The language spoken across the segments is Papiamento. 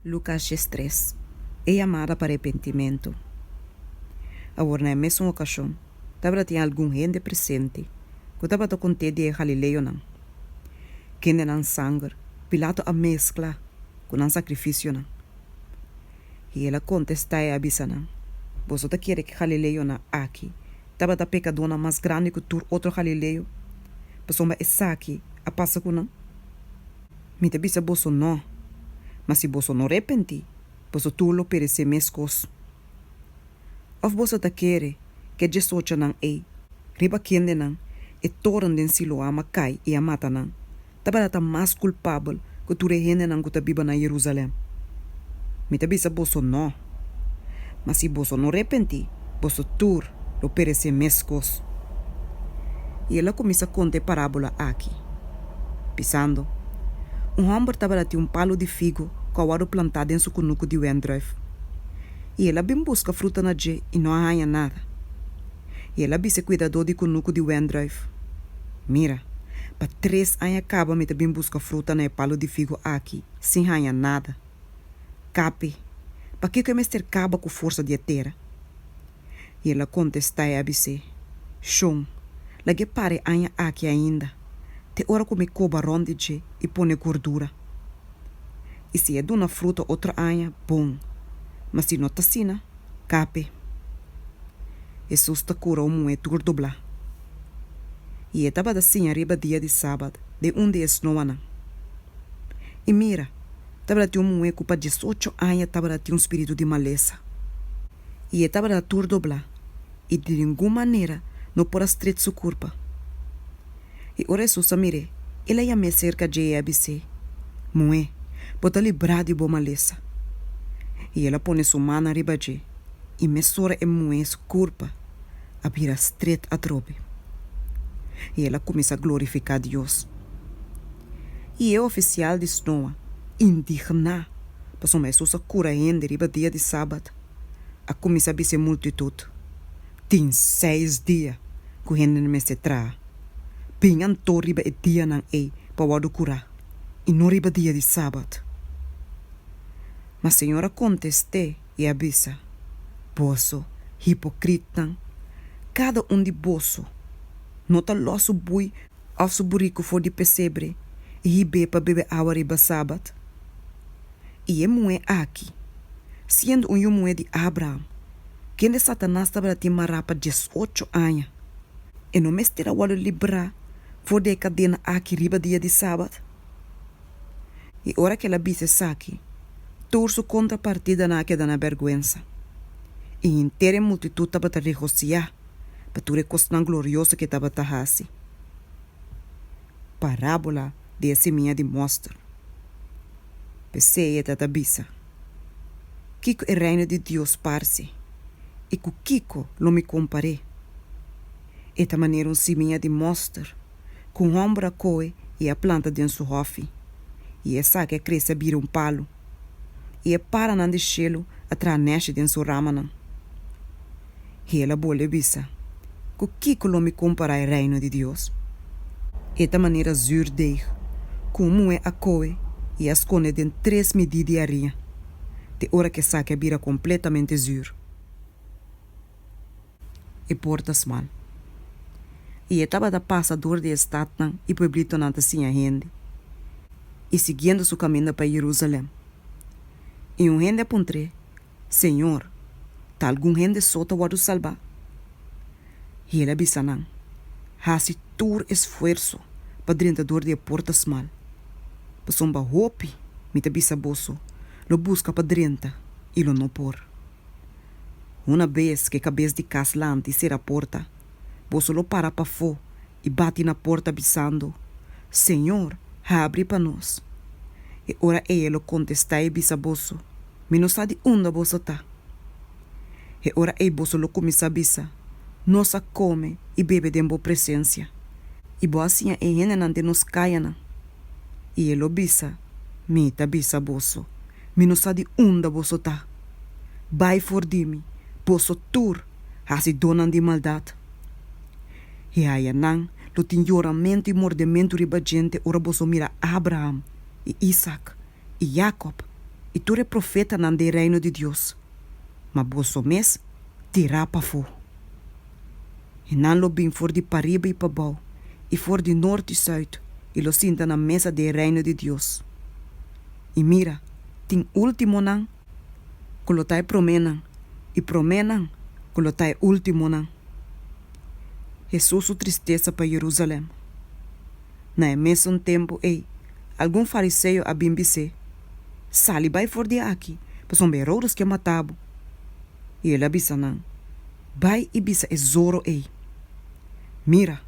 Lukas 13, E yamada pa repentimentu. Awor na e mesun okashon, tabatin algun hende presente ku tabata kont'é di e galileonan, kende nan sanger Pilato a meskla ku nan sakrifisionan. I el a kontestá i a bisa nan, Boso ta kere ku e galileonan aki tabata pekadónan mas grandi ku tur otro galileo, pasobra esaki a pasa ku nan? Mi ta bisa boso, Nò. Ma si boso no repentí, boso tur lo peresé meskos. Òf boso ta kere ku e diesochonan ei, riba kendenan e toren den Siloam a kai i a mata nan, tabata ta mas kulpabel ku tur e hendenan ku ta biba na Yerusalèm? Mi ta bisa boso, Nò. Ma si boso no repentí, boso tur lo peresé meskos. I el a kuminsá konta e parábola aki, bisando, Un hòmber tabata tin un palu di figo ku a wòrdu plantá den su kunuku di wendrùif. I el a bin buska fruta na dje i no a haña nada. I el a bisa e kuidadó di kunuku di wendrùif, Mira, pa tres aña kaba mi ta bin buska fruta na e palu di figo aki sin haña nada. Kapi, pakiko e mester kaba ku forsa di e tera? I el a kontestá i a bis'é, Shon, lag'é para e aña aki ainda, te ora ku mi koba rònt di dje i pone gordura. I si e duna fruta otro aña, bon, ma si no ta asina, kap'é. Hesus ta kura un muhé tur doblá. I e tabata siña riba dia di sabat den un di e snoanan. I mira, tabata tin un muhé ku pa diesocho aña tabata tin un spiritu di malesa. I e tabata tur doblá, i di ningun manera no por a stret su kurpa. I ora Hesus a mir'é, el a yam'é serka dje i a bis'é, Muhé, bo ta librá di bo malesa. I el a pone su mannan riba dje, i mesora e muhé su kurpa a bira stret atrobe. I el a kuminsá glorifiká Dios. I e ofisial di snoa, indigná pasobra Hesus a kura hende riba dia di sabat, a kuminsá bisa e multitut, Tin seis dia ku hendenan mester traha. Bin anto riba e dianan ei pa wòrdu kurá, i no riba dia di sabat. Ma Señor a kontest'é i a bisa, Boso, hipokritnan, kada un di boso no ta lòs su bui òf su buriku for di pesebre i hib'é pa bebe awa riba sabat? I e muhé aki, siendo un yu muhé di Abraham, kende Satanas tabata tin mará pa diesocho aña, e no mester a wòrdu librá for di e kadena aki riba dia di sabat? I ora ku el a bisa esaki, tur su kontrapartidanan a keda na bèrgwensa, i henter e multitut tabata regosiá pa tur e kosnan glorioso ku e tabata hasi. Parábola di e simia di mòster. P'esei e ta ta bisa, Kiko e Reino di Dios parse, i ku kiko lo mi kompar'é? E ta manera un simia di mòster ku un hòmber a kohe i a planta den su hòfi, i esaki a krese a bira un palu, i e paranan di shelu a traha nèshi den su ramanan. I el a bolbe bisa, Ku kiko lo mi kompará e Reino di Dios? E ta manera zürdeg ku un muhé a kohe i a skonde den tres midí di haria, te ora ku esaki a bira kompletamente zür. E porta smal. I e tabata pasa dor di e statnan i pueblitonan ta siña hende, i siguiendo su kaminda pa Jerusalèm. I un hende a puntr'é, Señor, ta algun hende so ta wòrdu salbá? I el a bisa nan, Hasi tur esfuerso pa drenta dor di e porta smal, pasobra hopi, mi ta bisa boso, lo buska pa drenta i lo no por. Una bes ku e kabes di kas lanta i sera porta, boso lo para pafó i bati na porta bisando, Señor, habri pa nos. E ora ei e lo kontestá i bisa boso, Mi no sa di unda boso ta. E ora ei boso lo kuminsá bisa, Nos a kome i bebe den bo presensia, i bo a siña e hendenan den nos kayanan. I e lo bisa, Mi ta bisa boso, Mi no sa di unda boso ta. Bai for di mi, boso tur, hasidónan di maldat. I haya nan lo tin yoramentu i mordementu riba djente ora boso mira Abraham i Isak i Jakòb. i tur e profetanan den Reino di Dios, ma boso mes tirá pafó. I nan lo bin for di pariba i pabou, i for di nort i sùit, i lo sinta na mesa den e Reino di Dios. I mira, tin últimonan ku lo ta e proménan, i proménan ku lo ta e últimonan. Hesus su tristesa pa Jerusalèm. Na e mesun tempu ei, algun fariseo a bin bis'é, Sali bai for di aki, pasobra Herodes ke mata bo. I el a bisa nan, Bai i bisa e zoro ei, Mira,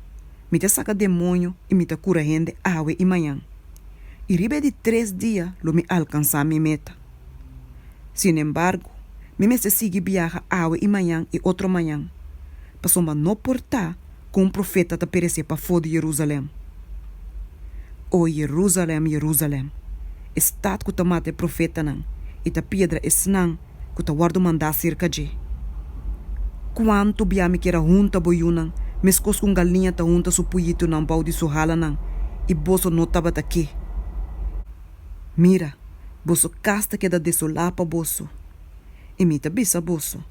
mi ta saka demoño i mi ta kura hende awe i mañan, i riba e di tres dia lo mi alkansá mi meta. Sinembargo, mi mester sigui biaha awe i mañan i otro mañan, pasobra no por ta ku un profeta ta peresé pafó di Jerusalèm. O Jerusalèm, Jerusalèm, e stat ku ta mata e profetanan i ta piedra esnan ku ta wòrdu mandá serka dje! Kuantu bia mi kier a hunta bo yunan meskos ku un galiña ta hunta su puyitunan bou di su halanan, i boso no tabata ke! Mira, boso kas ta keda desolá pa boso. I mi ta bisa boso,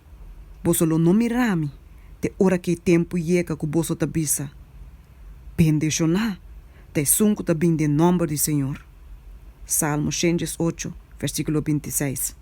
boso lo no mira mi te ora ku e tempu yega ku boso ta bisa, Bendishoná ta esun ku ta bin den nòmber di Señor. Salmo 118, versíkulo 26.